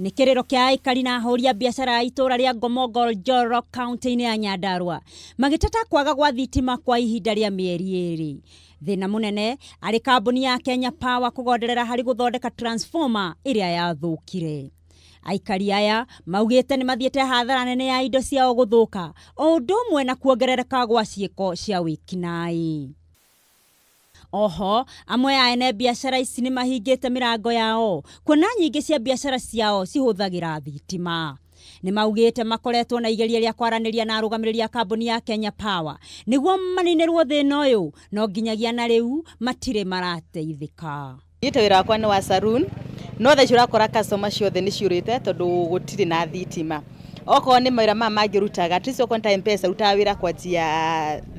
Nĩ kĩrĩro kĩa aikari na ahũri a biacara a itũũra rĩa Ngomongo Njoro kaunti-inĩ ya Nyandarua magĩteta kwaga gwa thitima kwa ihinda rĩa mĩeri 2. Thĩna mũnene arĩ kambuni ya Kenya Power kũgonderera harĩ gũthondeka transformer ĩrĩa yathũkire. Aikari aya maugĩte nĩ mathiĩte hathara nene ya indo ciao gũthũka o ũndũ ũmwe na kuongerereka gwa ciĩko cia wĩkinaĩ. Oho, amwe a ene biacara ici nĩ mahingĩte mĩrango yao kuona nyingĩ cia biacara ciao cihũthagĩra thitima. Nĩ maugĩte makoretwo na igeria rĩa kwaranĩria na arũgamĩrĩri a kambuni ya Kenya Power nĩguo maninĩrwo thĩna ũyũ, no nginyagia na rĩu matirĩ marateithĩka. Niĩ wĩra wakwa nĩ wa saloon, no thaa ici ũrakora customer ciothe nĩ ciũrĩte tondũ gũtirĩ na thitima. Okorwo nĩ mawĩra maya mangĩrutaga, at least okorwo nĩ ta M-Pesa rutaga wĩra kwanjia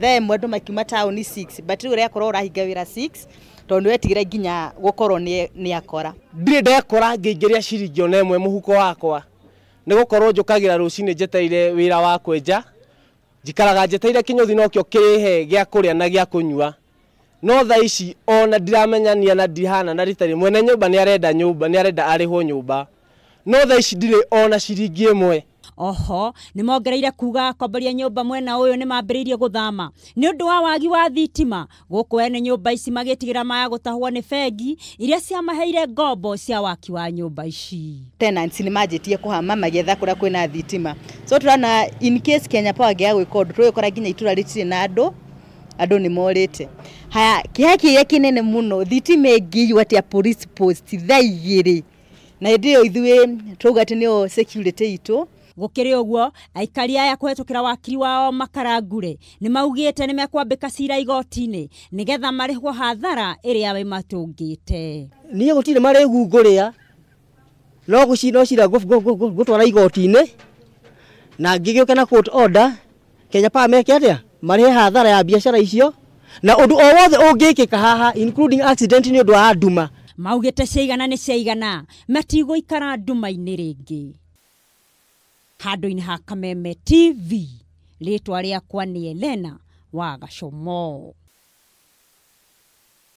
thaa 1 andũ makiuma taũni 6, but rĩu ũrekorwo ũrahinga wĩra 6 tondũ nĩ wetigĩra nginya gũkorwo nĩ akora. Ndirĩ ndekora ngĩingĩria ciringi ona ĩmwe mũhuko wakwa, nĩ gũkorwo njũkagĩra rũcinĩ njetereire wĩra wa kwenja, njikaraga njetereire kĩnyũthi nokĩo kĩrĩhe gĩa kũrĩa na gĩa kũnyua. No thaa ici ona ndiramenyania na ndihana na rita rĩmwe, mwene nyũmba nĩ arenda nyũmba, nĩ arenda arĩhwo nyũmba, no thaa ici ndirĩ ona ciringi ĩmwe. Oho, nĩ mongereire kuga akomboria nyũmba mwena ũyũ nĩ mambĩrĩirie gũthama nĩ ũndũ wa wagi wa thitima. Gũkũ ene nyũmba ici magĩtigĩra maya gũtahwo nĩ bengi iria ciamaheire ngombo cia waki wa nyũmba ici. Tenants nĩ manjĩtie kũhama magĩetha kũrĩa kwĩna thitima. So tũrona in case Kenya Power ĩngĩaga gwĩka ũndũ, tũgĩkora nginya itũra rĩtirĩ na andũ, andũ nĩ morĩte. Haya, kĩeha kĩrĩa kĩnene mũno, thitima ĩngĩiywo atĩa police post thaa 2, na hĩndĩ ĩyo ithuĩ twauga atĩ nĩyo security itũ. Gũkĩrĩ ũguo, aikari aya kũhetũkĩra wakiri wao Makarangure nĩ maugĩte nĩ mekwambĩka cira igoti-inĩ nĩgetha marĩhwo hathara ĩrĩa ĩmatũngĩte. Niĩ gũtirĩ marĩgu ngũrĩa, no no cira ngũtwara igoti-inĩ na ngĩgĩũke na court order, Kenya Power meke atĩa? Marĩhe hathara ya biacara icio, na ũndũ o wothe ũngĩkĩka haha including accident nĩ ũndũ wa nduma. Maugĩte ciaigana nĩ ciaigana, matigũikara nduma-inĩ rĩngĩ. Handũ-inĩ ha Kameme TV, rĩtwa rĩakwa nĩ Elena wa Gacomo.